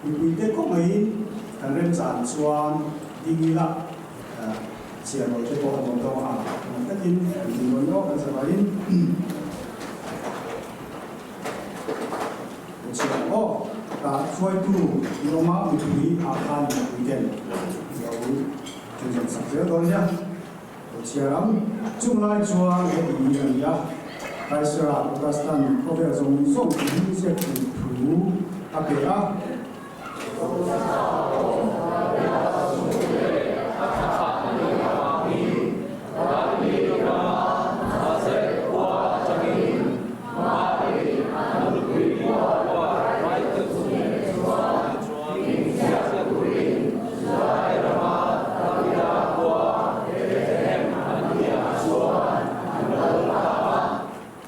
Mipuite kawngaiin kan remchan chuan ding ila chhiarnawi te pawh a nuam tawk a, nuam takin kan ding dawn lawk kan zavaiin chhiar ang aw. Tah hruaitu i awm a, mipui ah khan mipui ten lo thinrim sak zel dawn nia. Chhiar ang. Chung lai chuan heti hi a ni a, Kaisera Augustan khawvel zawng zawng hi ziak tur thu a pe a.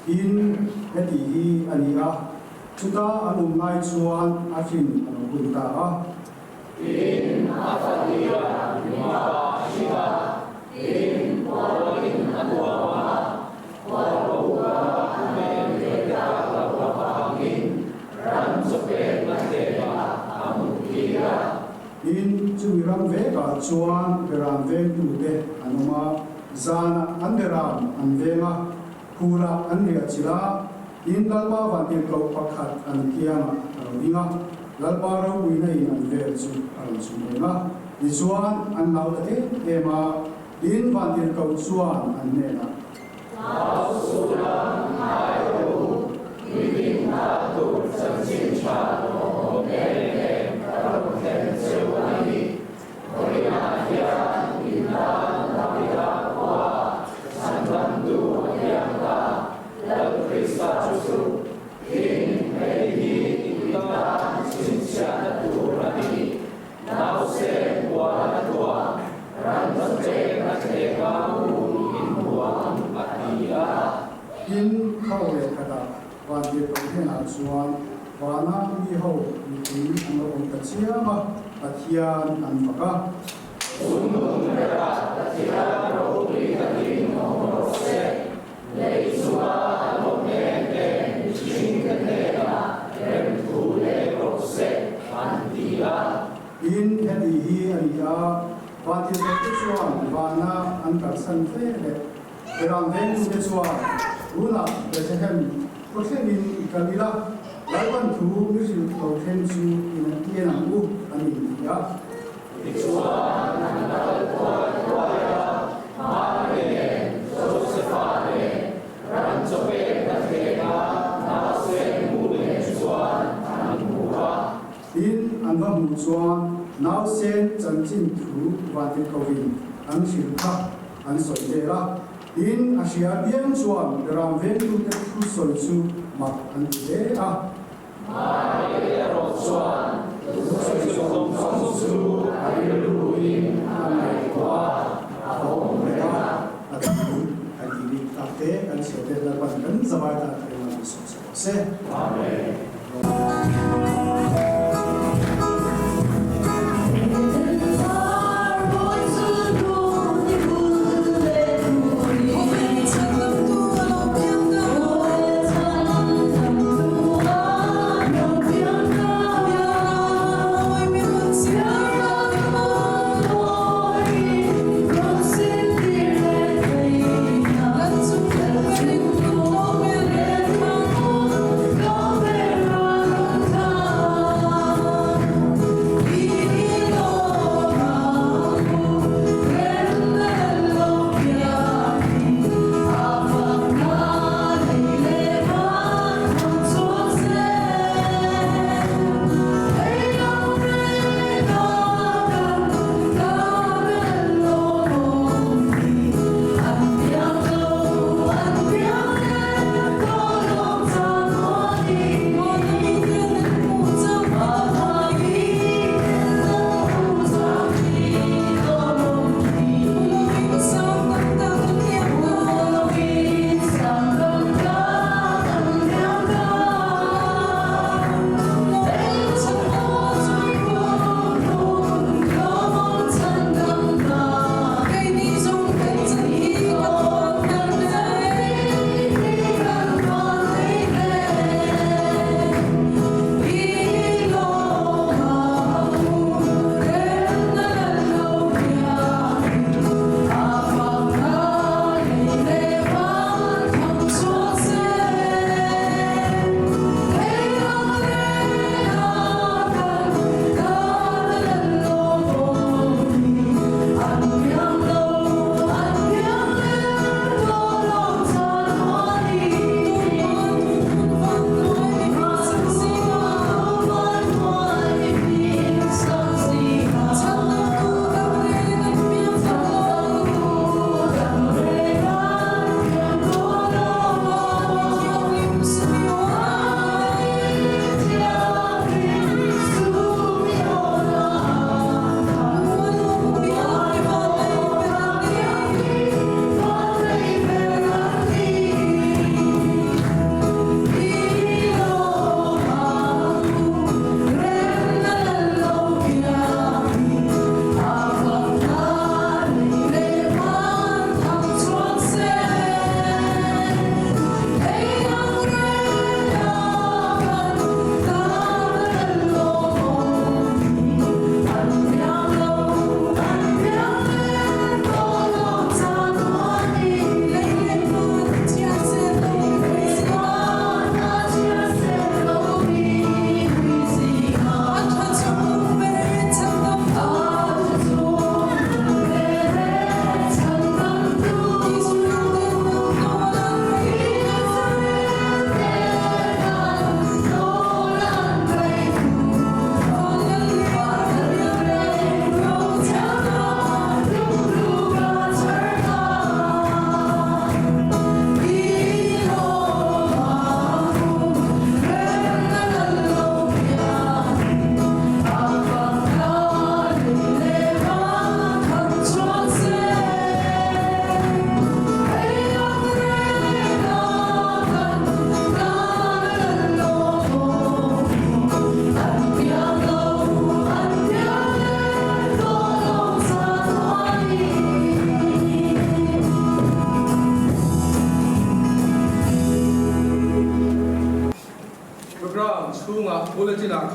Tin, heti hi a ni a, chuta an awm lai chuan a hrin a lo hun ta a. Tin, a fatia mipa a hrin a, tin, puanin a tuam a, khualboka a hmel ve tak loh avangin ran chawpekna hnenah a hmuhtir a. Tin, chumi ram vekah chuan beram vengtute an awm a, zanah an beram an veng a, phulah an riah chilh a, tin Lalpa vantirhkoh pakhat an kiangah a lo ding a, Lalpa ropuina in an vel chu a rawn chhun reng a, tichuan an hlau ta em em a, tin vantirhkoh chuan an hnenah. Hlau suhla ngai rawh u, mitin tan tur chanchin tha lawmawm em em ka rawn thlen cheu a ni. Vawiinah hian in tan Davida khua chhandamtu a piang ta, Lal Krista chu chu. Tin, hei hi in tan chhinchhiahna tur a ni. Nausen huan a tuah, ran chawchekna thlenga mu in huang a ti a. Tin, kho leh khatah vantirhkoh hnenah chuan vana mi ho mipui an lo awm ta chiam a, Pathian an fak a. Chungnung berah Pathian ropui takin awm rawh se. Lei chunga a lawm em em mihringte hnenah remthu leng rawh se an ti a. Tin, heti hi a ni a, Vantirhkohte chuan vana an kalsan hle leh Beram vengtute chuan tunah Bethlehem khaw thlengin i kal ila, Lalpan thu mi hrilh lo thleng chu in an tien ang u an inti a. Tichuan, an kal thuai thuai a, Mari nen, Josefa nen, ran chawpekna thlenga nausen mu nen chuan an hmu a. Tin, an va hmuh chuan nausen chanchin thu vantirhkohin an hrilh kha an sawi vel a. Tin, a hria piang chuan ram vengtute thu sawi chu mak an ti hle a. Mari erawh chuan thusawi zawng zawng chu a rilruin a ngaihtuah a, a awm reng a. A thu kan tih bik tak te kan chhiar te Lalpan kan zavai tan a rilru an sawm sak rawh se. Amen.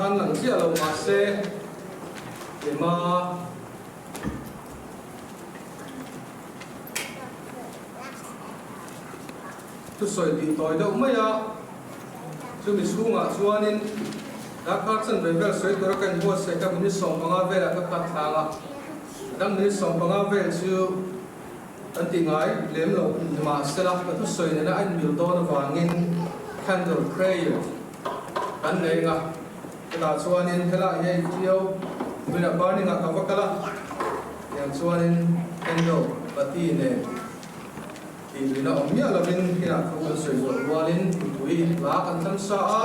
khan lang chiah lo mahse ema Thusawi tih tawi deuh mai a, chumi chhungah chuanin darkar chanve vel sawi tura ka inbuatsaih kha minute 15 velah ka cut thlang a, a dang minute 15 vel chu kan ti ngai lem lo nimahsela ka thusawi nena a inmil dawn avangin candle prayer kan nei ang a, chutah chuanin helai hi a intiau tuiah burning ah ka va kal a, tiang chuanin candle bati nen. Tihluihna awm miah lovin inah thu kan sawi zawh rualin mipui hla kan thlang sa a,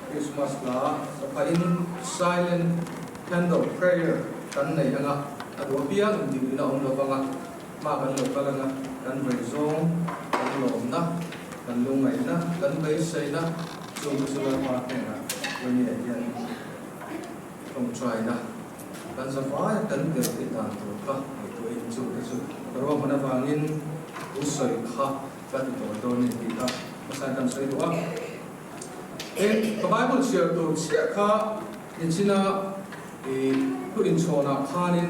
Christmas hla saphain Silent Candle Prayer kan nei ang a, a duh apiang intihluihna awm lo vang a, hma kan lo kal ang a, kan vei zawng, kan lawmna, kan lungngaihna, kan beiseina chungte chu Lalpa hnenah Wenie hian tawngtaina kan zavai kan tel theih dan tur kha ngaihtuahin chungte chu ka ruahman avangin u sawi kha ka ti tawi dawn a ni tih kha hmasain kan sawi duh a. Tin, ka Bible chhiar tur chiah kha nichina i thu inchhawnah khanin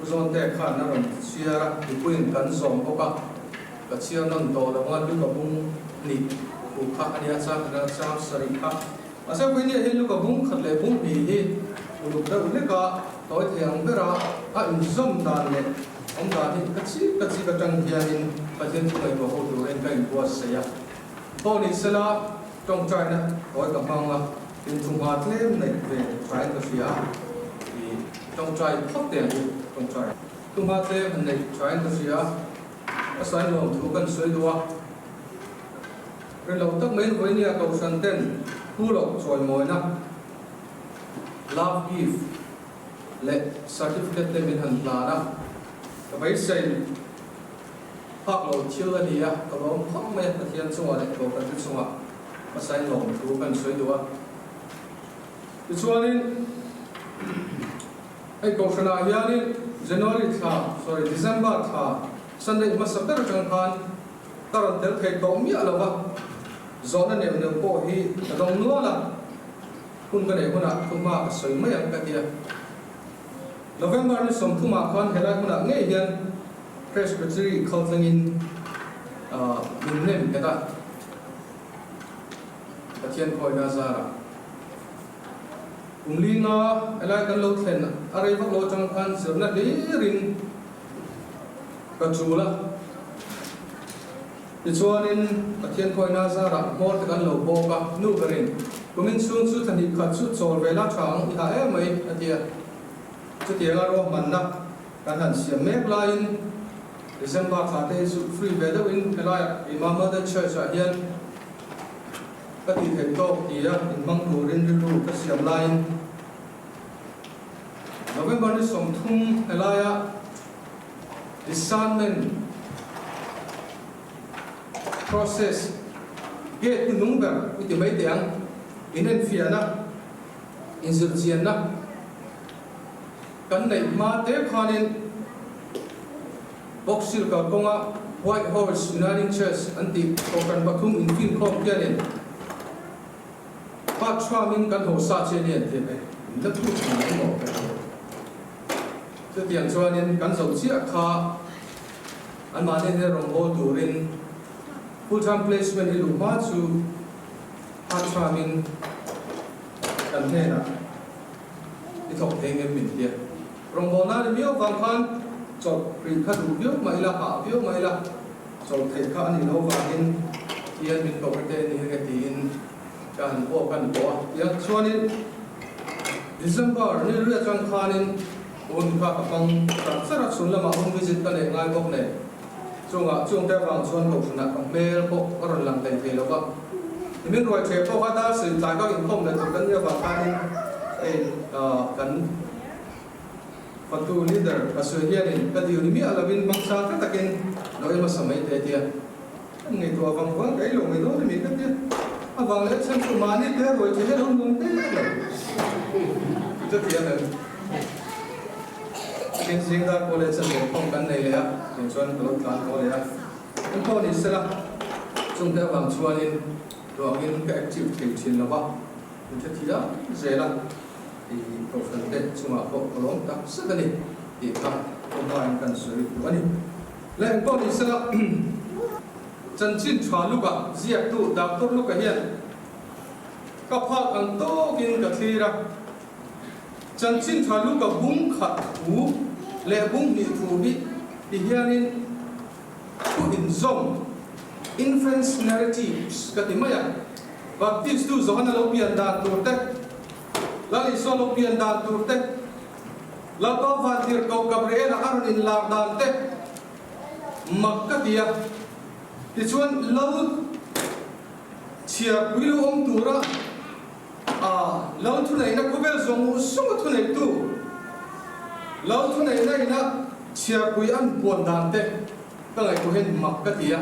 U Zawnte khan a rawn chhiar a, mipuiin kan zawm bawk a, ka chhiar nawn tawh lo anga Luka bung hnih thu kha a nia, chang khat a chang sarih kha. Mahse Puinia hi Luka bung khat leh bung hnih hi uluk deuh hlek a, tawi thei ang ber a, a inzawm dan leh awm dan hi ka chik ka chik atang hianin Pathian thu ngaihtuah ho turin ka inbuatsaih a. Pawh ni sela tawngtaina tawi ka hmang a, inthumha tlem neih ve thain ka hria a, i tawngtai phawt teh ang u, tawngtai thumha tlem han neih thain ka hria a, ka sawi nuam thu kan sawi duh a. Rin lo tak maiin vawinia Kohhran ten thu loh chawimawina, love gift, leh certificate te min han hlan a, ka beisei phak lo thil a ni a, ka lawm khawp mai a, Pathian chungah leh Kohhran te chungah hmasain lawm thu kan sawi duh a. Tichuanin hei Kohhranah hianin January thla, sorry, December thla Sunday hmasa ber atang khan Ka rawn tel thei tawh miah lo va, zawhna neuh neuh pawh hi ka dawng nual a, hun ka neih hunah thuhma ka sawi mai ang ka ti a. November ni 30 ah khan helai hmunah ngei hian Presbytery khaltlangin min nem nghet a, Pathian khawina zarah kum li nga helai kan lo thlen a rei vak lo atang khan zirna hlirin Ka chul a, tichuanin Pathian khawina zarah hmawr te kan lo bawk a, nu berin kumin chhung chu thla hnih khat chu chawl ve la tha ang i ha em mai a ti a. Chutianga ruahmanna kan han siam mek laiin December thla te hi chu free ve deuhin helaiah Ima Mother Church ah hian ka tih theih tawk tia inhmang turin rilru ka siam laiin November ni 30 helaia Discernment process gate hi nung ber i ti mai teh ang, inenfiahna, inzirchianna kan neih hma te khanin Box Hill kalkawnga White Horse Uniting Church an tih kohhran pathum infinkhawm hianin Pa Truamin kan hausa che ni an ti ve, in la thut thin mai maw ka ti. Chutiang chuanin kan zo chiah kha anmahni hnen rawngbâwl turin full time placement hi luh hma chu Pa Truamin kan hnenah i thawk thei ngem min ti a. Rawngbâwlna ni miau vang khan chawlh hrih kha duh viau mah ila, hah viau mah ila, chawlh theih kha a nih loh vangin hian min koh te ni nge tiin ka han aw ka ni tawh a. Tiang chuanin December ni ri atang khanin hun kha ka hmang char char a, chhun lamah home visit ka neih ngai bawk nen chungah chungte avang chuan kohhranah ka hmel pawh ka rawn lang thei thei lo va. Nimin ruai ṭheh pawh kha dar sawi tlai ka inkhawm leh tur kan nih avang khanin hei kan Fatu leader ka sawi hianin ka dil ni miah lovin hmangsa ta takin lo em hmasa mai te tia kan ngaihtuah vang vang ka ei lo mai dawn a mi ka tia a vang leh chhan chu mahni te ruai thei hian a nuam te lo chu tia kan tin zing dar pawh leh chan leh khawm kan nei leh a tin chuan ka lo tlan haw leh a kan pawh ni sela chungte avang chuanin duangin ka active thei thin lo va. Min hrethiam zel a, i kohhran te chungah pawh ka lawm tak zet a ni tih kha khawhmain kan sawi duh a ni. Le engpawh ni sela, chanchin tha Luka ziaktu Doctor Luka hian ka phak ang tawkin ka thlir a, chanchin tha Luka bung khat thu leh bung hnih thu hi ti hianin Thu inzawm, Infants narratives, ka ti mai a, Baptist tu Johana lo pian dan tur te, Lal Isua lo pian dan tur te, Lalpa Vantirhkoh Gabriela a rawn inlar dan te mak ka ti a. Tichuan Lal chhiarpui lo awm tura a Lal thuneihna khawvel zawng zawnga thuneitu Lal thuneihna ina Chhiarpui an puan dan te ka ngaihtuah hian mak ka ti a,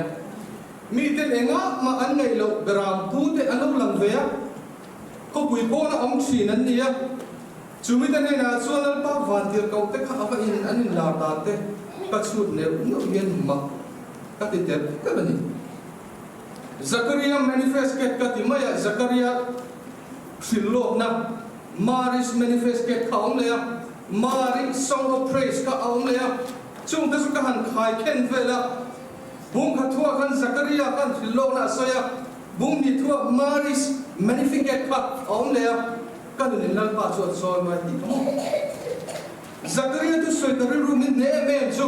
miten engah mah an ngaih loh beram pu te an lo lang ve a, khawpui pawna awm thin an ni a, chu mite hnenah chuan Lalpa vantirhkoh te kha a va in an inlar dan te ka chhut neuh neuh hian mak ka ti tel tel a ni. Zakaria manifest ket ka ti mai a, Zakaria hrilh lawkna Mary's manifest ket kha a awm leh a, Mari Song of Praise kha a awm leh a, chung te chu ka han khai khen vel a. Bung kha thuah khan Zakaria khan hrilh lawkna a sawi a, bung hnih thuah Mary's Magnificat kha a awm leh a, ka nun in Lalpa chu a chawi mai tih ka hmu. Zakaria chu sawi ta rilru min hneh em em chu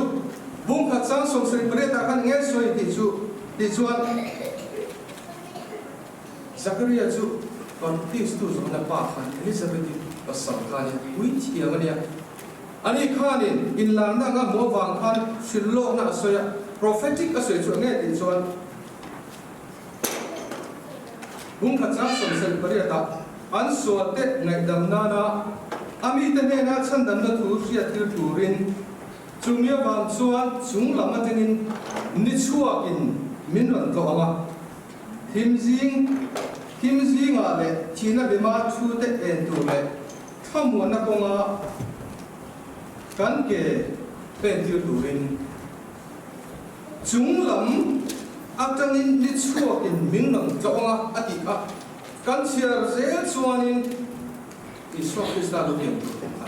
bung khat chang 78 ah khan nge sawi tih chu tih chuan Zakaria chu Baptist-tu zawhna pa khan Elizabeth-i pasal kha a nia, puithiam a nia. Ani khanin inlarna anga hmuh avang khan hrilhlawkna a sawi a, prophetic a sawi chu enge tih chuan bung khat chang 78 ah an sualte ngaihdam nana a mite hnena chhandamna thu hriat thil turin chumi avang chuan chung lam atangin ni chhuakin min rawn tlawh ang a. Thim zing, thim zingah leh thihna bima thu te en tur leh thlamuanna kawnga kan ke pen tir turin chung lam atangin ni chhuakin min rawn tlawng a a tih kha kan chhiar zel chuanin Isua Krista lo pian tur tih kha.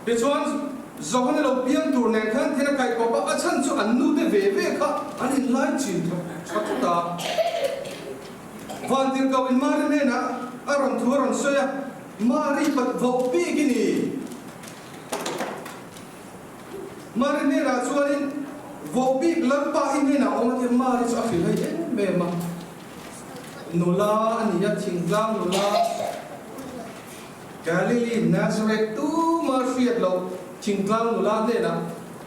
Tichuan, Johana lo piang tur nen khan thil a kaih kawp a, a chhan chu an nute ve ve kha an inlai chin tha thut a. Vantirhkoh in Mari hnenah a rawn thu a rawn sawi a, Mari pat voh bik i ni. Mari hnenah chuanin voh bik Lalpa i hnenah awm a ti a, Mari chu a hrilh hei em em a. Nula a ni a, thingtlang nula. Galilee, Nazareth tuma hriat loh thingtlang nula hnenah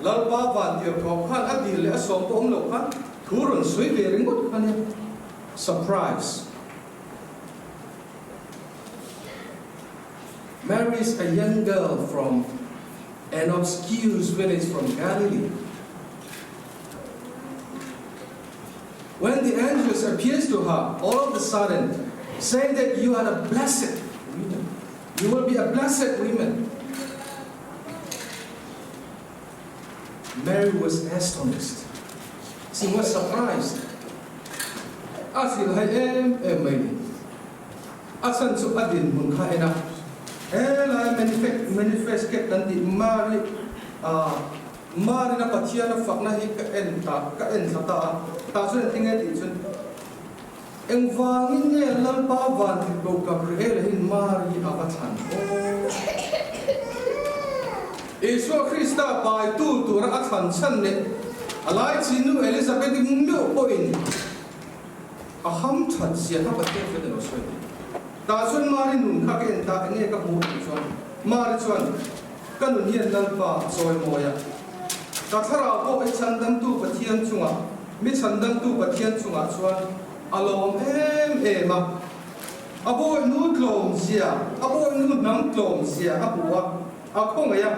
Lalpa vantirhkoh khan a dil leh a sawm pawh awm loh khan thu rawn sawi ve ringawt kha nia. Surprise! Mary is a young girl from an obscure village from Galilee. When the angels appears to her all of the sudden, saying that you are a blessed woman, you will be a blessed woman. Mary was astonished. She was surprised. A hrilh hai em em mai ni. A chhan chu a dinhmun kha en a, helai manifest ket kan tih Mary Marina Pathiana fakna hi ka en ta, ka en thla ta a, tah chuan engtin nge tih chuan, Engvangin nge Lalpa Vantirhkoh Gabriela hian Mari hi a va thlan aw? Isua Krista paitu tura a thlan chhan leh a laichinnu Elizabeth-i meuh pawhin a ham that zia kha Pathian chuan a lo sawi tih. Tah chuan Mari nun kha ka en ta, enge ka hmuh tih chuan Mari chuan, Ka nun hian Lalpa a chawi mawi a, ka thlarau pawh i chhandamtu Pathian chungah, mi chhandamtu Pathian chungah chuan a lawm em em a. A bawihnu tlawm zia, a bawihnu hnam tlawm zia a hmu a, a khawngaih a,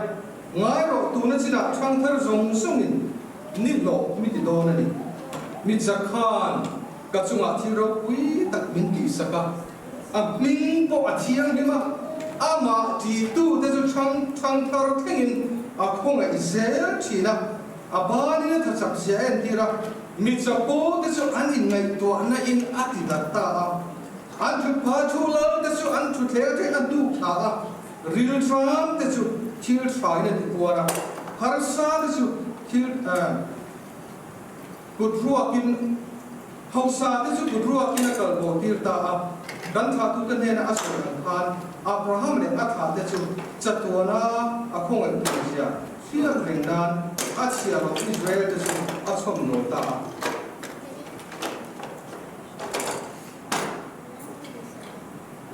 ngai rawh tuna chinah thangthar zawng zawngin ni hlawh mi ti dawn a ni. Mi chakhan ka chungah thil ropui tak min tihsak a. A hming pawh a thianghlim a, amah ṭihtute chu ṭhang ṭhang thar thlengin a khawngaih zel ṭhin a, a banin a tha chak zia a entir a. Mi chapo te chu an inngaihtuahna in a ti darh ta a, an thutpha thu lal te chu an thutthleng atangin a hnuk thla a, rilṭam te chu thil ṭhain a ti puar a, harsa te chu thil kut ruakin hausa te chu kut ruakin a kal bo tir ta a. Kan thlahtute hnena a sawi ang khan Abraham leh a thlahte chu chatuana a khawngaih tur zia Hriat reng nan a chhia lo Israel te chu a chhawm nawl ta a.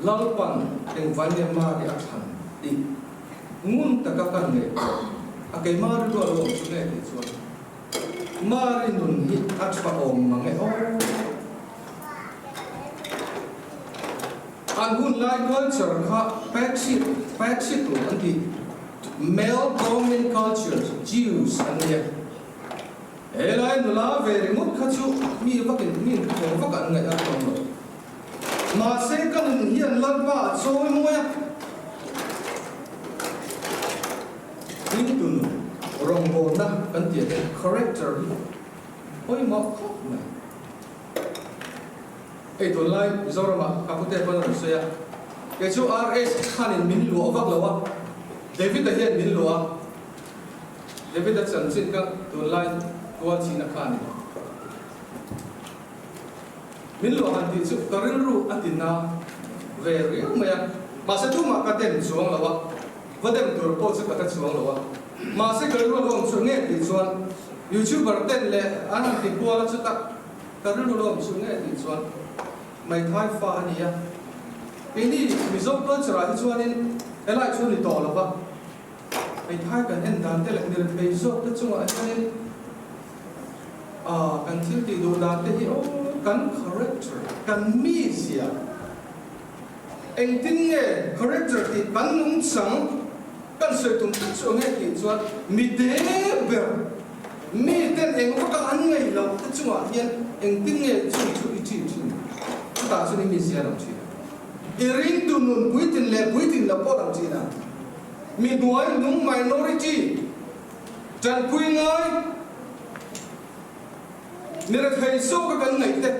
Lalpan engvai nge Mari a thlan tih ngun taka kan ngaihtuah a keimah rilru a lo awm chu nge tih chuan Mari nun hi a tha awm mang e aw. An hun lai culture kha patriarchal an ti. Male dominant culture, Jews an nia. He lai nula ve ringawt kha chu mi vakin mi thawng vak an ngaih a hlawm lo. Mahse ka nun hian Lalpa a chawi mawi a. Hmingtun rawngbawlna kan tih hian character hi pawimawh khawp mai. Hei tunlai Mizoramah ka pute pawn a rawn sawi a, kei chu RS khanin min luah vak lo a, David-a hian min luah a, David-a chanchin ka tunlai tual chihna khanin min luah han tih chu ka rilru a ti na ve riau mai a, mahse tumah ka dem chuang lo a, va dem tur pawh chu ka hre chuang lo a, mahse ka rilru a lo awm chu nge tih chuan YouTuber ten leh an han ti kual a chutak. Ka rilru lawm chu nge tih chuan Maithai fa a ni a, keini Mizo culture ah hi chuanin helai chu a ni tawh lo va, Maithai kan en dan te leh mirethei zawk te chungah hianin ah kan thil tih duh dan te hi aw kan character, kan mizia, engtin nge character tih kan nungchang kan sawi tum tak chu nge tih chuan mi te ber Mi ten eng vaka an ngaih loh te chungah hian engtin nge chung chu i ṭin ṭhin? Chutah chuan i mizia lo ṭhin a. I ringtu nun puitlin leh puitlin loh pawh lo ṭhin a. Mi hnuai nung minority ṭanpui ngai mi rethei zawka kan ngaih te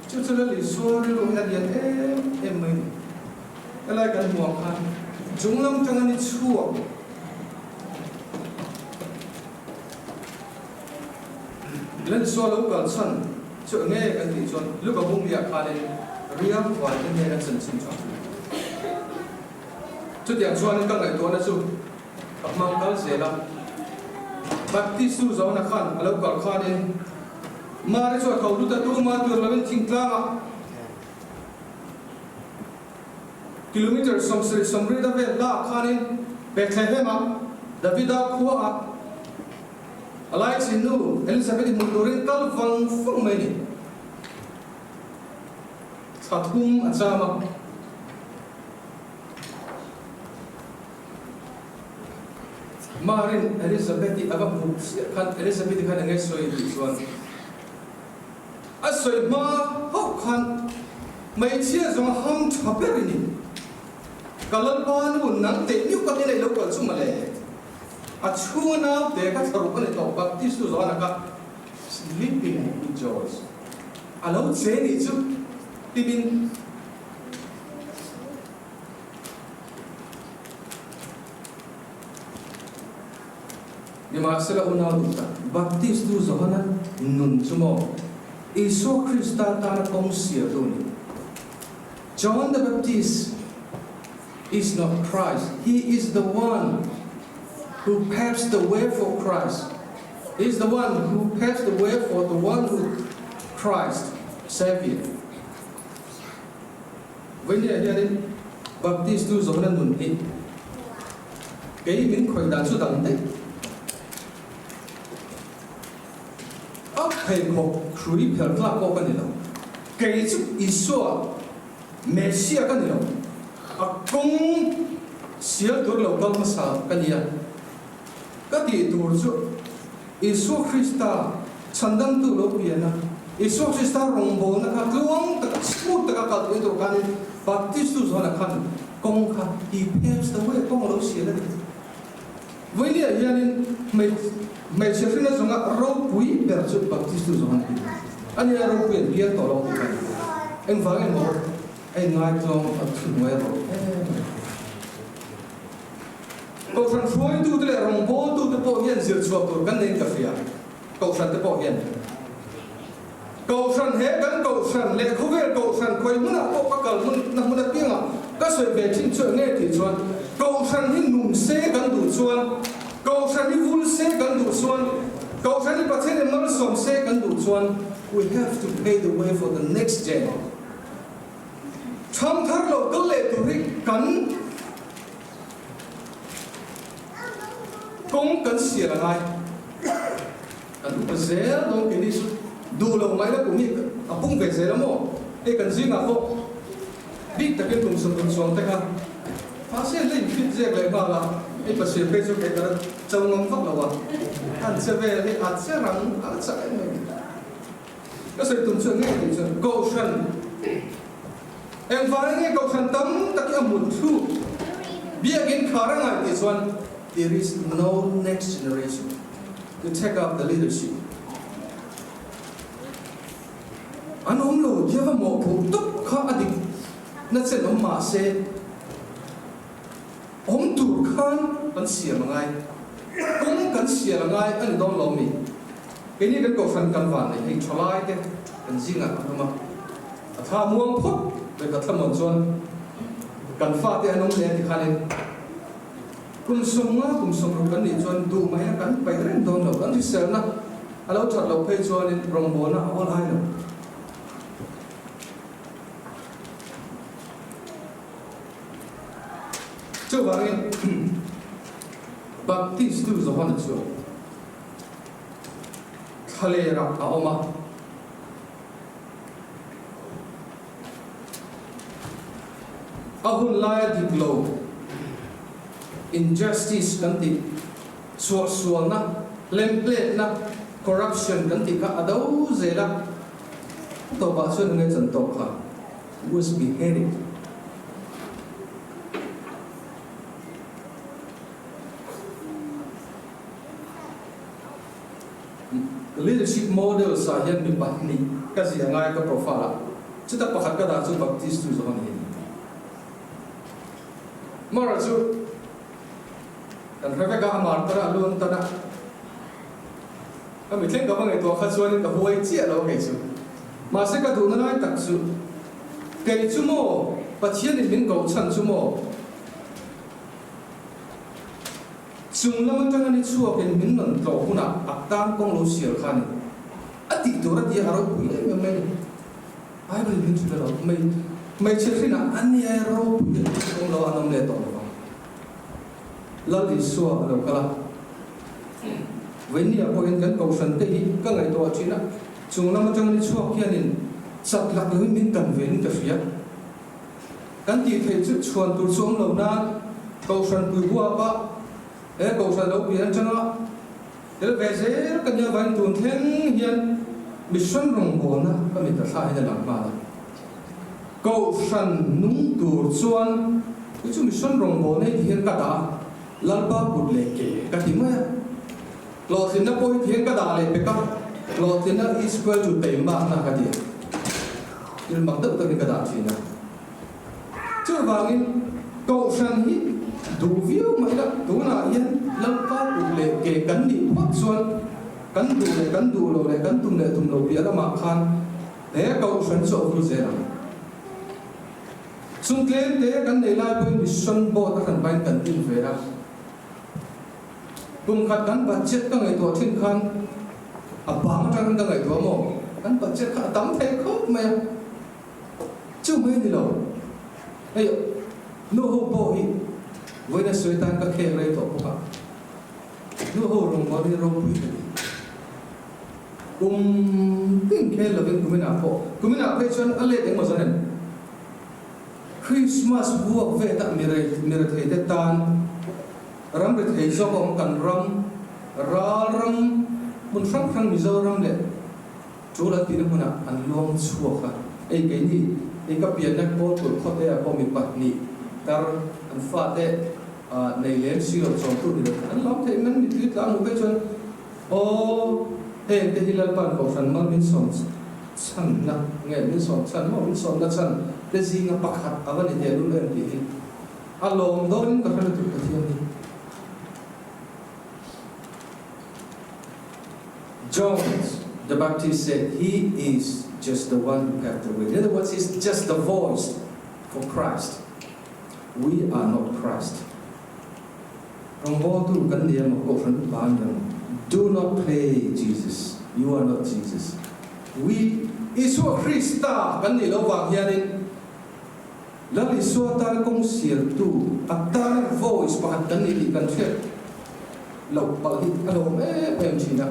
chu chu Lal Isua rilru hi a lian em em mai ni. Helai kan hmuh ang khan chunglam ṭanga ni chhuak. Lensua lo kal chhan chu eng nge kan tih chuan Luka bumliah khanin riang vaite hnena chanchin chu a hrilh. Chutiang chuanin ka ngaihtuahna chu ka hmang kal zel a. Baptistu Johana khan a lo kal khanin Mari chu a tho lut a, tuma tur loin thingtlangah Kilometre 70 a vel hlak khanin Bethlehem-ah Davida khuaah a laichin nu Elizabeth-i hmuh turin kal vang vang mai a ni. Thla thum a cham a. Marin Elizabeth-i a va hmuh chiah khan Elizabeth-i khan eng nge sawi tih chuan, A sawi hma hauh khan hmeichhia zawng ham tha ber i ni. Ka Lalpa nu nang teh miuh ka hnenah i lo kal chu mawle. A chhunga naute ka thlaruk a ni tawh Baptist nu zawhna ka sleeping with joys a lo che nih chu timin Nimahsela unau duh tak, Baptist tu Johana nun chu maw Isua Krista tana kawng sialtu a ni. John the Baptist is not Christ, he is the one who paves the way for Christ, he is the one who paves the way for the one who Christ, Saviour. Vawinia hianin Baptist tu Johana nun hi Kei min khawih dan chu dang daih. A pheikhawk hrui phelh tlak pawh ka ni lo. Kei chu Isua, Messiah ka ni lo. A kawng sial tur lo kal hmasa ka ni a. Ka tih tur chu Isua Krista chhandamtu lo pian a, Isua Krista rawngbawlna kha tluang taka, smooth taka kal theih tur khanin Baptistu zawnah khan Kawng kha he paves the way, kawng a lo sial a ni. Vawinia hianin hmeichhe hrina zawnga ropui ber chu Baptistu zawng an ti. A nia ropui an piang tawh lo tih kha a ni. Engvang emaw a inngaitluang a thuhnuai rawh em mai. Kohhran hruaitute leh rawngbawltute pawh hian zir chhuah tur kan neiin ka hria. Kohhran te pawh hian. Kohhran he kan kohhran leh khawvel kohhran khawi hmunah pawh ka kal hmun na hmun apiangah ka sawi ve thin chu eng nge tih chuan kohhran hi nung se kan duh chuan, kohhran hi vul se kan duh chuan, kohhran hi Pathian in malsawm se kan duh chuan we have to pay the way for the next gen. Thangthar lo kal leh tur hi kan kawng kan sial a ngai. Kan upa zel dawn keini chu duh lo mai la kum hi a pung ve zel a maw? Hei kan zingah pawh bik takin kum 60 chuang te kha mahse an la infit zek leh nghal a, hei pasir phei chu kei ka la cho ngam vak lo a, an che vel hi a che rang a la chak em em. Ka sawi tum chu eng nge tih chuan Kohhran engvang enge Kohhran tam tak hi a mut thluk biakin khar a ngai tih chuan there is no next generation to take up the leadership. An awm lo diak a mawhphurh tawp kha a dik na chen awm mahse awm tur khan kan siam a ngai, kawng kan sial a ngai a ni dawn lo mi? Keini kan kohhran kan van nei hei thalai te kan zingah kan awm a, a thla muang phawt leh ka thlamuan chuan kan fate an awm leh a ti khanin kum 50 kum 60 kan nih chuan duh mai a kan paih reng dawn lo, kan hriselna a lo that loh phei chuanin rawngbawlna a awl ai lo. Chuvangin Baptist tu Johana chuan Thlalerah a awm a. A hun laia dik lo, injustice kan tih, suahsualna, hlemhletna, corruption kan tih kha a do zel a. A tawpah chuan enge chan tawk kha? Was beheaded. Leadership models ah hian mi pahnih ka ziah ngai ka profile ah chuta pakhat ka dah chu Baptist tu zawng a ni. Mara chu kan hre vek a, a martar a lu an tan a, ka mithleng ka va ngaihtuah kha chuanin ka huai chiah lo a kei chu. Mahse ka duhna lai tak chu kei chu maw Pathianin min koh chhan chu maw? Chung lam atanga ni chhuakin min rawn tlawh hunah a tan kawng lo sial kha a ni. A tih tur a ti a, a ropui em em mai a ni. Bible in min hrilh a lo, Hmei, hmeichhe hrinah a nia e ropui a tih kawng lo an awm leh tawh lo vang. Lal Isua a lo kal a. Vawinia pawhin kan kohhran te hi ka ngaihtuah thin a, chung lam atanga ni chhuak hianin chat lak loin min kan ve in ka hria. Kan tih theih chu chhuan tur chu awm lo nan Kohhran pui huapa he Kohhran lo pian atanga tel ve zel ka nia vain tun thleng hian mission rawngbawlna ka mit a thla hian a lang nghal a. Kohhran nung tur chuan chu chu mission rawngbawlna hi ti hian ka dah a, Lalpa kut leh ke ka ti mai a. Hlawhtlinna pawh hi ti hian ka dah leh pek a, hlawhtlinna is equal to teimakna ka ti a. Thil mak deuh takin ka dah thin a. Chuvangin Kohhran hi duh viau mai la, tunah hian Lalpa kut leh ke kan nih phawt chuan kan duh leh kan duh lo leh kan tum leh tum lo piah lamah khan he Kohhran chu a vul zel ang. Chung tlem te kan nei lai pawhin Mission Board a hran pahin kan tin ve a. Kum khat kan budget ka ngaihtuah thin khan a bang atangin ka ngaihtuah maw? Kan budget kha a tam thei khawp mai a, chu mai a ni lo. Hei nu ho pawh hi vawiin a sawi tan ka khek rei tawh bawk a, nu ho rawngbâwl hi ropui ka ti. Kum tin khel lovin kuminah pawh, kuminah phei chuan a let engmaw zan em? Krismas vuak vet ah mirethei te tan ram rethei zawk a awm kan ram ral ram hmun hrang hrang Mizoram leh tul an tihna hmunah an luang chhuak a, hei keini hei ka pianna Kawlkulh khawte ah pawh mi pahnih tar an fate. Nei lem si lo chawm tur ni lo an lawm theih men mittui tla hmuh phei chuan aw heng te hi Lalpa'n kohhran mal min sawm chhanna nge min sawm chhan maw min sawmna chhan te zinga pakhat a va ni teh lul em tih hi a lawm dawnin ka hre lutuk Pathian hi. John the Baptist said he is just the one who paved the way. In other words, he's just the voice for Christ. We are not Christ. Rawngbawltu kan ni emaw, Kohhran upa an ni emaw, do not play Jesus, you are not Jesus. We, Isua Krista kan nih loh vang hianin Lal Isua tana kawng sialtu, a tana voice pakhat kan ni tih kan hriat loh palh hi a lawm em em thin a.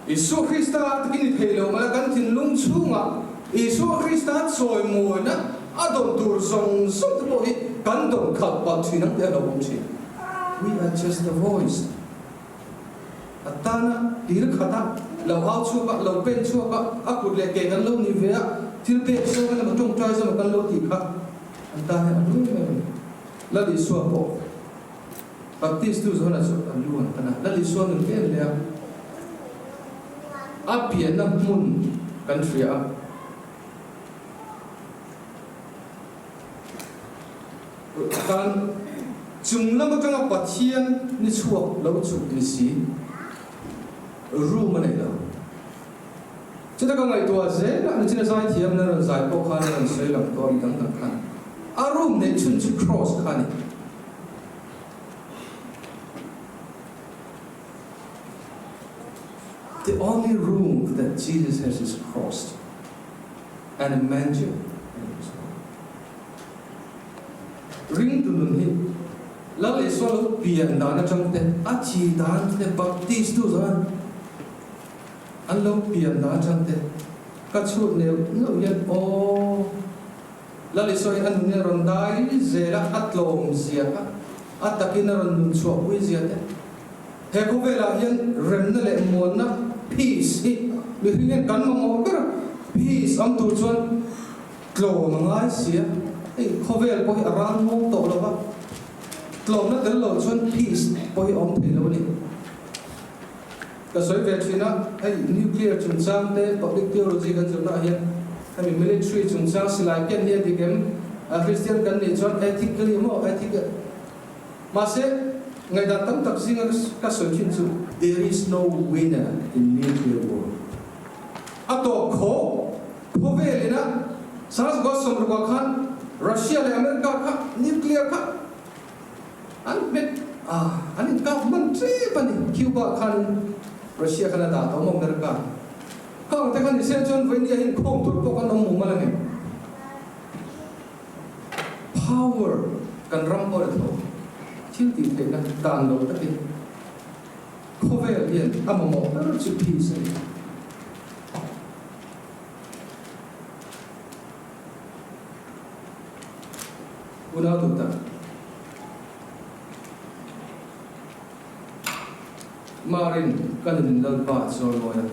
Isua Krista takin i thei lo mala kan thinlung chhungah Isua Krista chawimawina a dawn tur zawng zawng te pawh hi kan dawn khalh palh thin ang tih a lo awm thin. We are just the voice. A tana hlir khata lo au chhuak a, lo pen chhuak a, a kut leh ke kan lo ni ve a, thil pek zawng emaw tawngtai zawng kan lo tih kha an tan hian a hlu em em a ni. Lal Isua pawh Baptist tu Johana chu an lu an tan a, Lal Isua nun em leh a, a pianna hmun kan hria a. Kan chung lam atanga Pathian ni chhuak lo chuk ni si, room a nei lo. Chuta ka ngaihtuah zel a, nichina zaithiam na rawn zai pawh khan a rawn sawi lang tawh a, mi dang dang khan a room neih chhun chu cross kha a ni. The only room that Jesus has is cross and a manger a ni chuan. Ringtu nun hi Lal Isua lo pian dan atang te, a thi dan te, baptist tu zawng An lo pian dan atang te ka chhut neuh neuh hian aw Lal Isua hi a nun in a rawn dai zel a, a tlawm zia kha a takin a rawn nun chhuah pui zia te. He khawvelah hian remna leh muanna, peace, hi mihring hian kan mamawh ber a, peace awm tur chuan tlawm a ngai si a, hei khawvel pawh hi a ral muang tawh lo va, tlawmna tel lo chuan peace pawh hi a awm thei lo a ni. Ka sawi ve thin a, hei nuclear chungchang te public theology kan zirna ah hian hemi military chungchang silai ken hi a dik em? A Christian kan nih chuan ethically maw ethic mahse ngaihdan tam tak zinga ka sawi thin chu there is no winner in nuclear war. A tawp khawh khawvel ina Sasgos sawmrukah khan Russia leh America kha nuclear kha An hmet a, an inkap hman ṭep a ni. Cuba khan Russia khan a dah tawh maw America? Khang te khan ni se chuan vawinia hi inkhawm tur pawh kan awm mum a la ngem? Power kan ram pawh a tho. Thil tih theihna dan lo takin khawvel hian a mamawh ber chu peace a ni. Unau duh tak. Marin ka nun Lalpa a chawi mawi a.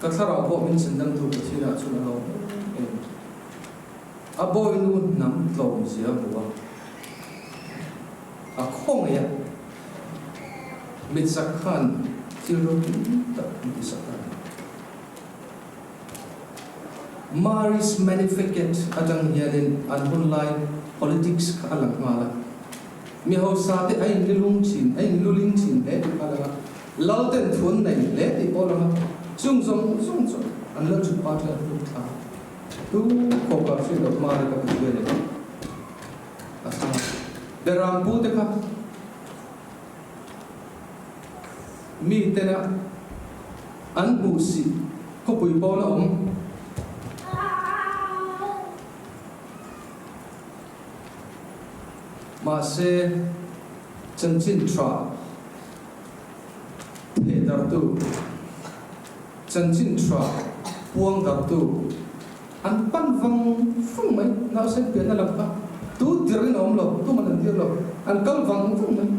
Ka thlarau pawh min chhandamtu Pathianah chuan a lawm em em. A bawinu hnam tlawm zia a hmu a. A khawngaih a. Mitsak khan thil ropui tak min tisak a ni. Mary's Magnificat atang hianin an hunlai politics kha a lang nghal a. Mi hausa te a inlilung thin, a inluling thin hle tih kha a lang a. Lal ten thu an nei hle tih pawh a lang a. Chung zawng zawng chu an lal thut pa chuan a hnuk thla a. Tu khawpa hriat loh Mary ka Pathian in a thlang a. Beram pu te kha mi tena an hmuh sih khawpui pawn a awm. Mahse, chanchin tha thehdartu, chanchin tha puangdartu an pan vang vang mai. Nausen pianna lam kha tu tirhin a awm lo, tuman an tir lo, an kal vang vang mai.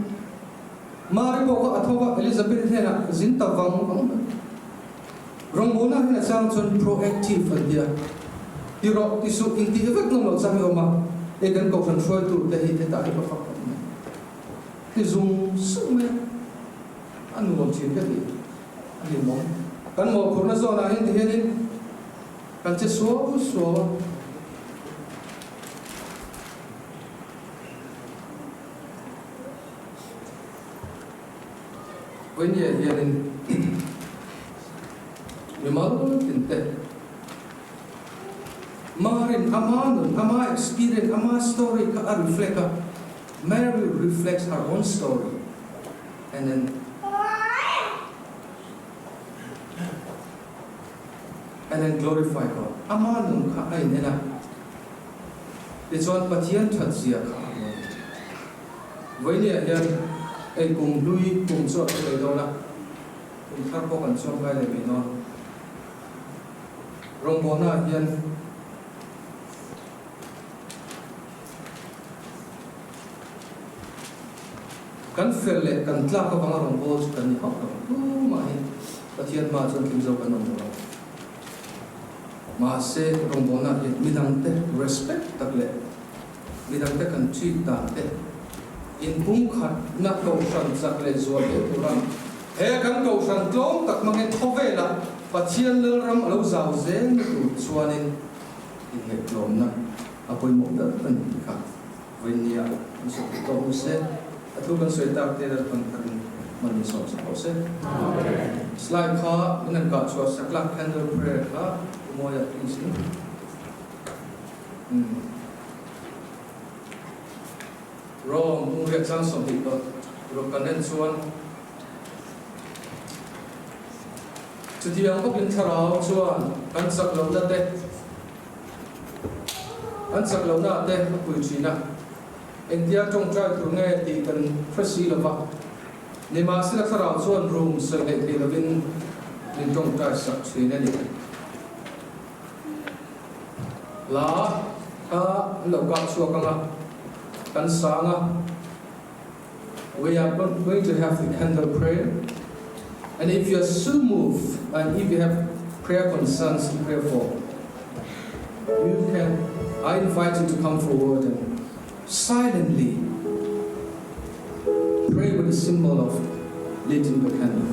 Mari pawh kha a tho va, Elizabeth hnenah zin ta vang vang mai. Rawngbawlna hian a chang chuan proactive an ti a. Ti rawh, ti suh, intih vek ngam loh chang i awm a, hei kan kohhran hruaitu te hi hetah hi ka fak khawp mai. Ti zung zung mai a, a nuam thin ka ti, a hlimawm. Kan mawhphurhna zawnah hian tihianin kan che suau suau a. Vawinia hianin mimal tinte Marin ama nun, ama experience, ama story kha a reflect a, Mary reflects her own story and then and then glorify God. Ama nun kha a in en a, tichuan Pathian that zia kha a hmu a ni. Vawinia hian ei kum hlui kum chu a thu leh dawn a, kum thar pawh kan chuang kai leh mai dawn. Rawngbawlnaah hian kan fel leh kan tlak avanga rawngbâwl chu kan ni hauh lo. Tumah hi Pathian hmaah chuan tling zo kan awm lo ang. Mahse, rawngbawlnaah hian midangte respect tak leh midangte kan treat dan te, inpumkhatna kohhran chak leh zual hle tura he kan kohhran tlawm tak hmangin khawvelah Pathian Lalram a lo zau zel na tur chuanin inngaihtlawmna a pawimawh ber a ni tih kha vawinia kan sawi duh tawh mu se, a thu kan sawi tak te Lalpan tharin hman min sawm sak rawh se. Slide kha min han kah chhuah sak la, candle prayer kha u Mawia please in. Rom pumriat chang 20 pawh ruk kan en chuan chutiang bawkin thlarau chuan kan chak lohna te kan chak lohna te a pui thin a, engtia tawngtai tur nge tih kan hre si lo va, nimahsela thlarau chuan rum sawi hleih thei lovin min tawngtai sak thin a ni. Hla kha an lo kap chhuak ang a, kan sang a, We are going to have the candle prayer and if you are so moved and if you have prayer concerns to pray for, you can, I invite you to come forward and silently pray with the symbol of lighting the candle.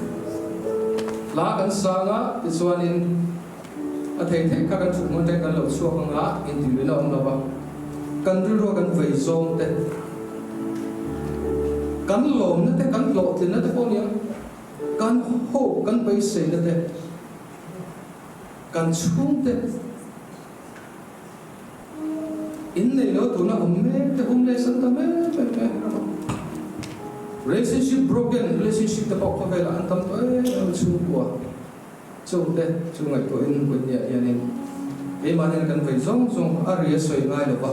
Hla kan sang a, tichuanin A thei theih kha kan chhuk hmun te kan lo chhuak anga intiluin a awm lo va, kan rilrua kan vei zawng te, kan lawmna te, kan hlawhtlinna te pawh nia, kan hope, kan beiseina te, kan chhungte innei lo tuna awm mek te, homeless an tam em em mai a. Relationship broken, relationship te pawh khawvelah an tam tawh em em a chhungkua. Chungte chu ngaihtuahin Whitney-ah hianin keimah hian kan vei zawng zawng a ri a sawi ngai lo va,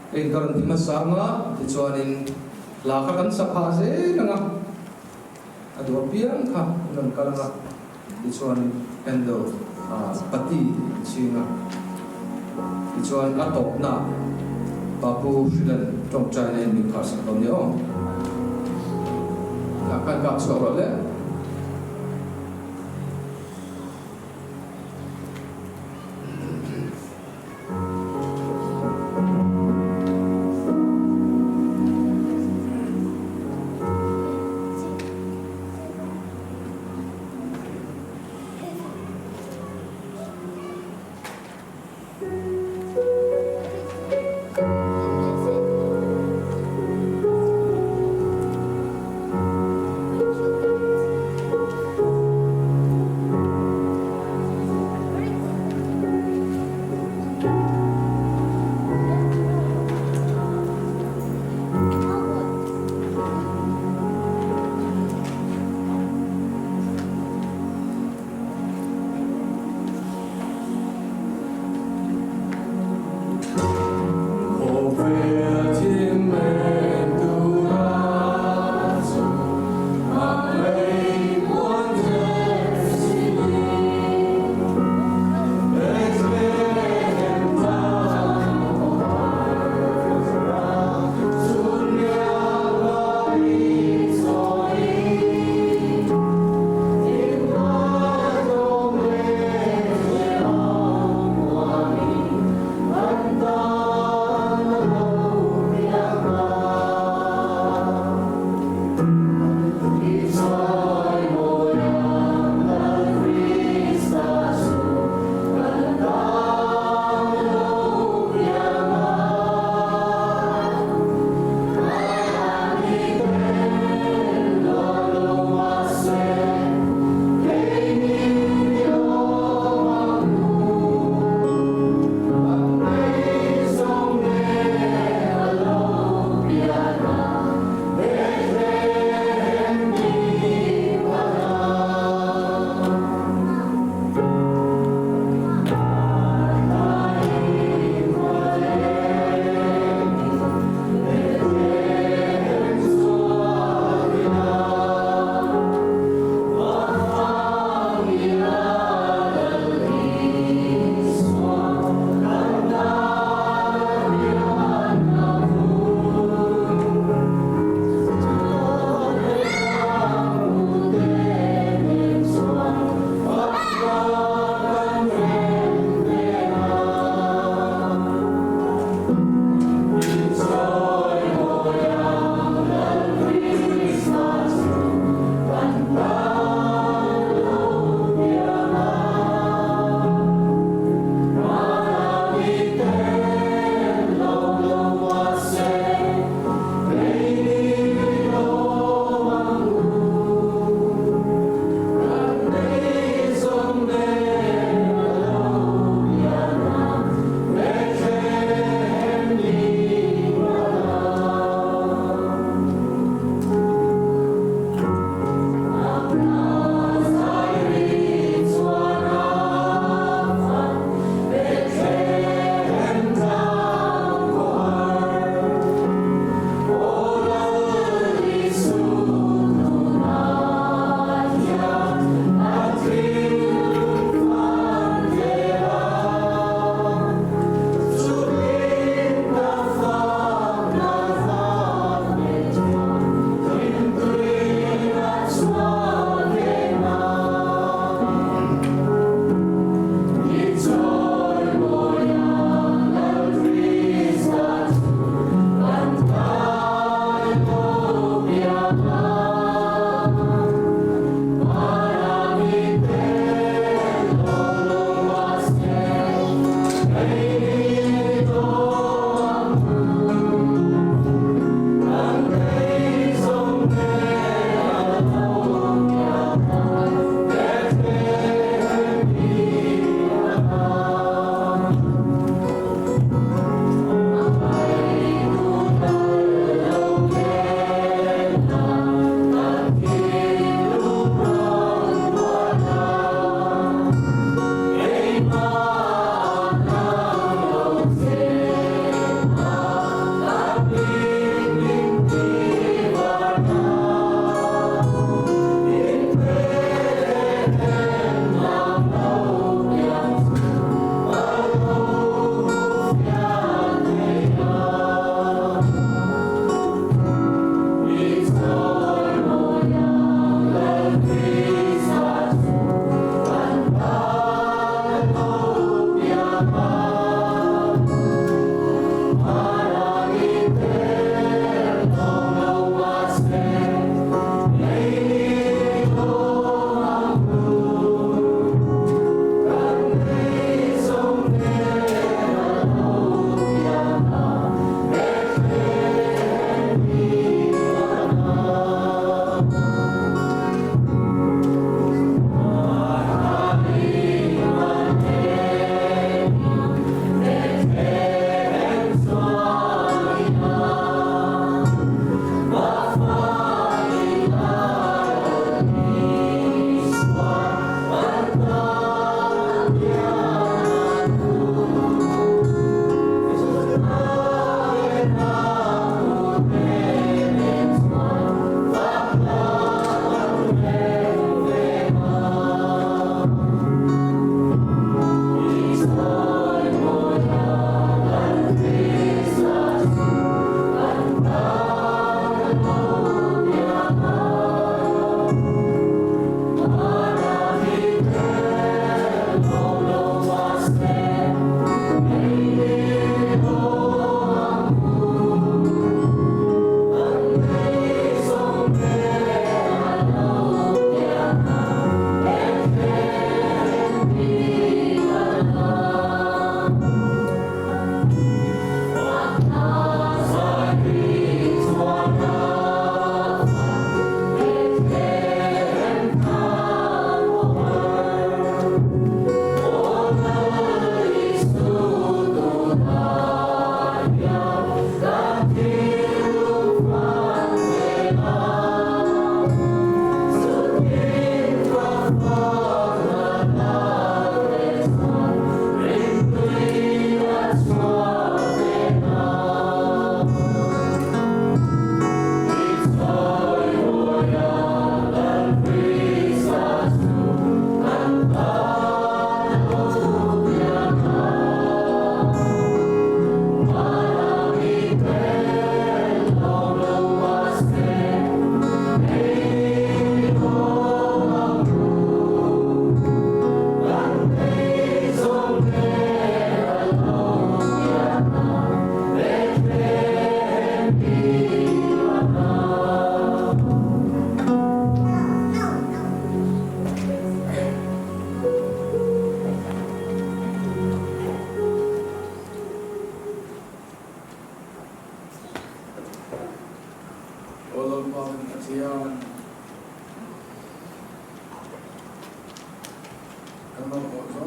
ka rawn ti hmasa ang a, tichuanin hla kha kan sa phah zel ang a, a duh apiang kha an rawn kal ang a, tichuanin candle pati an chhing a, tichuan a tawpnaah Papu Hrilan tawngtaina in min kharsak dawn nia aw. Hla khan kap chhuak rawh le.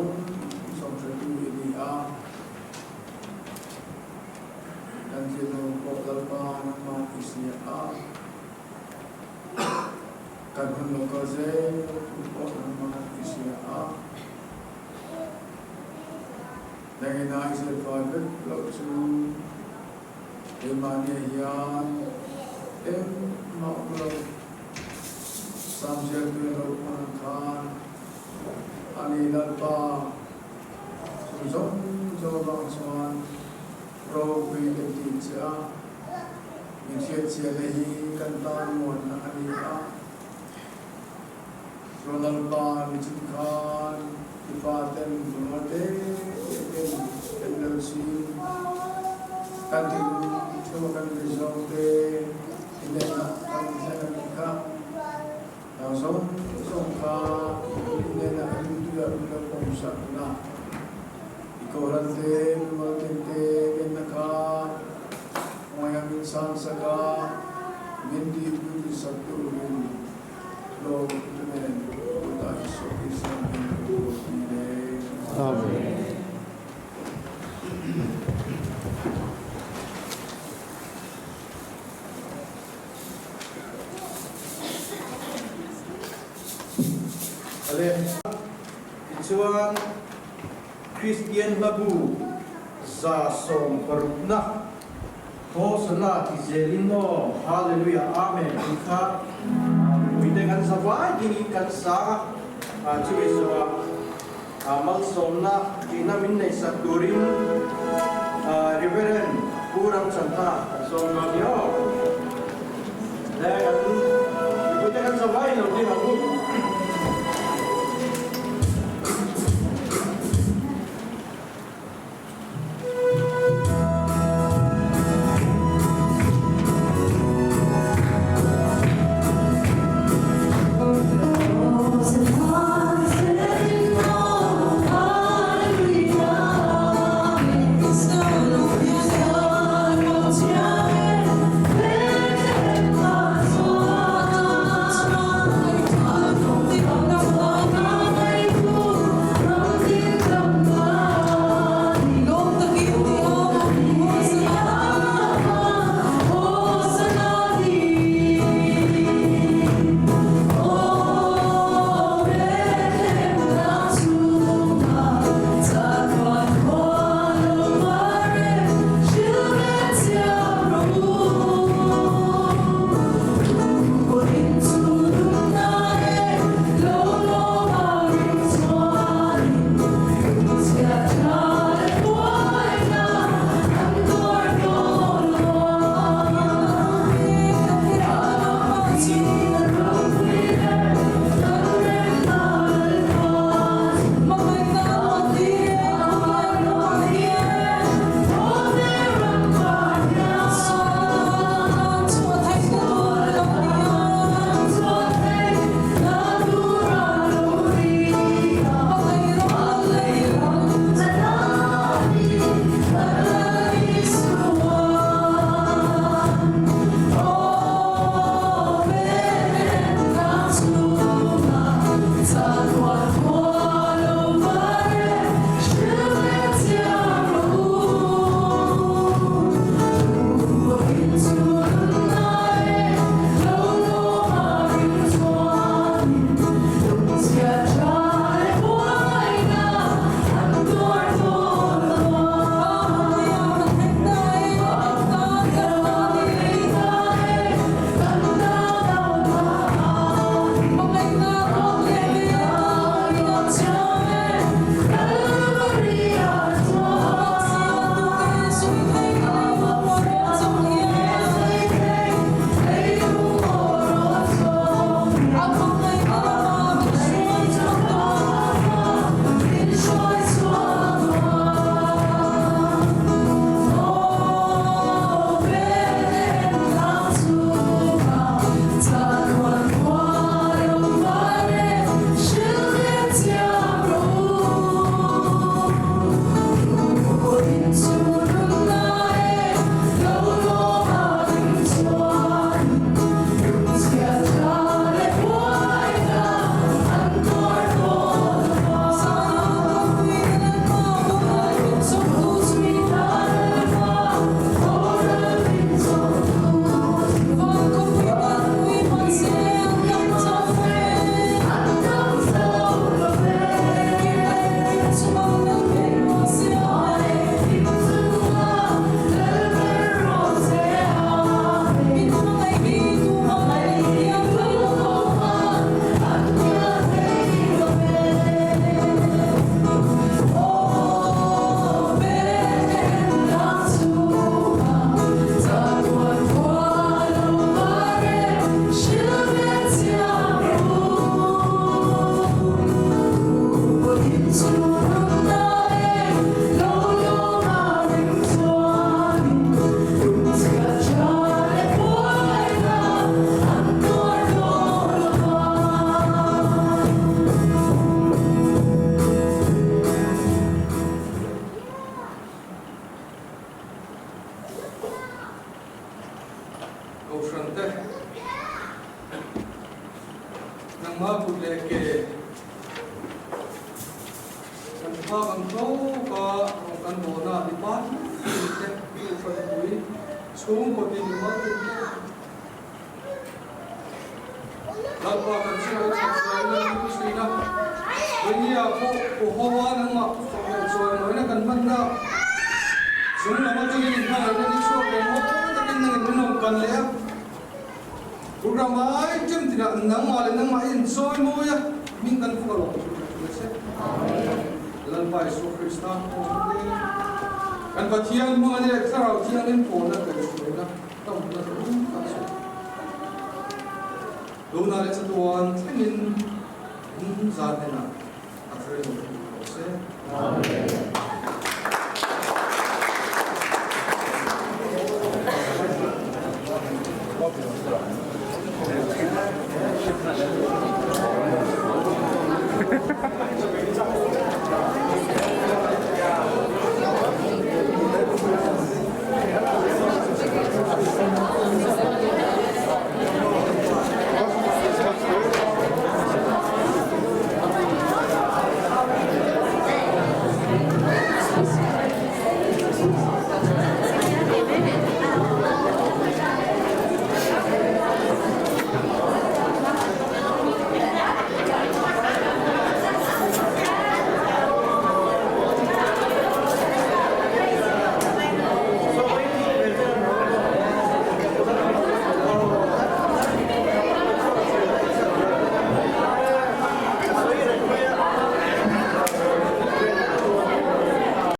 zawng zawng hretu i ni a. Kan thinlung pawh Lalpa nangmah i hria a. Kan hun lo kal zel tur pawh nangmah i hria a. Nangina i zirfai vek loh chu keimahniah hian engmah awm lo. Sam ziaktu in lo hman ang khan a ni Lalpa chu zawng zawng avang chuan ropui kan ti che a, min hriatchiahna hi kan tan muanna a ni a. Chuan Lalpa nichin khan i pa ten nunga te ten kan lo ching, kan thinlung theuha kan ri zawng te i hnenah kan thlen a nih kha. Nang zawng zawng kha i hnenah ringtuiah min lo pawm sak na. I kohhran te, mimal ten te kenna kha hmaiah min sang sak a, min tihpui sak turin Lawm tu nen kutah Isua Krista min lo ti le. Amen. Ale. Tichuan, Kristian hlabu 160na Hosana ti zelin aw Hallelujah Amen tih kha mipuite kan za vai dingin kan sang a, chumi zawhah malsawmna tihna min neihsak turin Reverend Pu Ramchantha kan sawm dawn ni aw. Le kan mipuite kan za vai lo ding ang u. Kan phak ang tawka rawng kan bawhna department te Kohhranpui chhungkaw tin mimal tin te Lalpa kan chhungkaw that zuaina min thin a, Vawihnia pawh Uhoa nangmah fak leh chuaimawina kan hmanna chung lam atangin inhmangaihna ni chhuak reng mawi takin nangin min rawn kan leh a. Program ai ṭem tinah nangmah leh nangmah i inchawi mawi a, min kan fak alawm chu ka hria che. Lalpa Isua Krista hmawng te, kan Pathian hmangani leh Thlarau Thianghlim pawlna kaihhruaina tamna hlum tak chu tunah leh chatuan thlengin in zan hnenah.